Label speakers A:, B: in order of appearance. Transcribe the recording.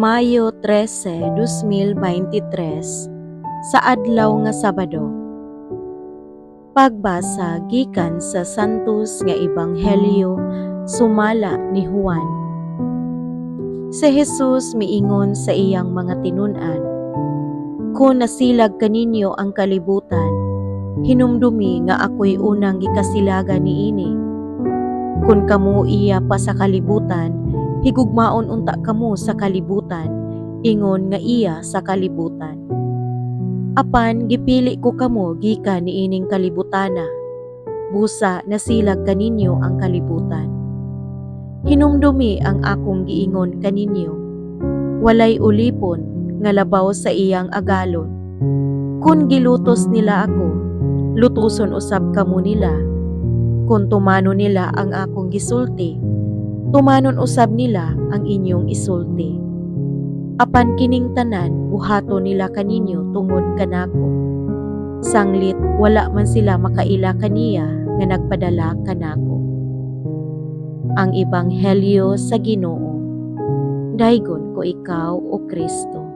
A: Mayo 13, 2023, sa adlaw nga Sabado. Pagbasa gikan sa Santos nga Ebanghelyo sumala ni Juan. Si Jesus miingon sa iyang mga tinun-an, "Kon nasilag kaninyo ang kalibutan, hinumdumi nga ako'y unang gikasilagan niini. Kon kamo iya pa sa kalibutan, higugmaon unta kamo sa kalibutan, ingon nga iya sa kalibutan. Apan gipili ko kamo gikan niining kalibutana. Busa nasilag kaninyo ang kalibutan. Hinumdumi ang akong giingon kaninyo. Walay ulipon nga labaw sa iyang agalon. Kung gilutos nila ako, lutuson usab kamo nila. Kung tumanon nila ang akong gisulti, tumanon usab nila ang inyong isulti. Apan kining tanan buhaton nila kaninyo tungod kanako. Sanglit wala man sila makaila kaniya nga nagpadala kanako." Ang Ebanghelyo sa Ginoo. Daygon ko ikaw, o Kristo.